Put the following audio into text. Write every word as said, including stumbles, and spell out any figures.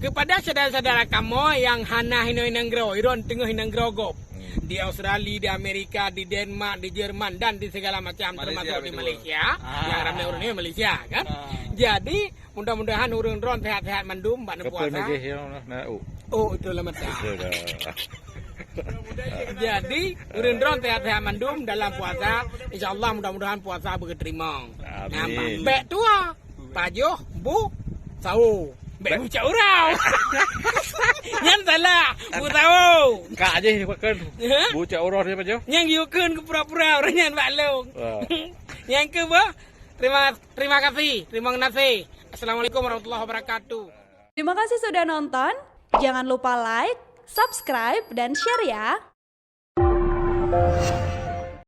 Kepada saudara-saudara kamoe nyang hana hinoe nanggroe, droen teungoh nanggroe gob. Hmm. Di Australia, di Amerika, di Denmark, di Jerman, dan di segala macam, Malaysia termasuk di juga. Malaysia, ah, yang ramai ureueng di Malaysia, kan? Ah. Jadi, mudah-mudahan ureueng droen sehat-sehat mandum bak Kapan puasa. Lagi yang nak, nak, oh. Oh, itu lah mantap. Itu dah. Jadi, ureueng droen sehat-sehat mandum dalam puasa. Insya Allah, mudah-mudahan puasa beukeuteurima. Amin. Nah, bèk tuwo, pajoh, bu, sawo. Bèk bu cak uroe. Nyan salah, bu sawo. Kak jih pakai. Ha? Bu cak uroe dia pajoh. Nyang yukun ke pura-pura ureueng nyan bak lôn. Ah. Nyang keu bu, terima, terima kasih, terima kasih. Assalamualaikum warahmatullahi wabarakatuh. Terima kasih sudah nonton. Jangan lupa like, subscribe, dan share ya.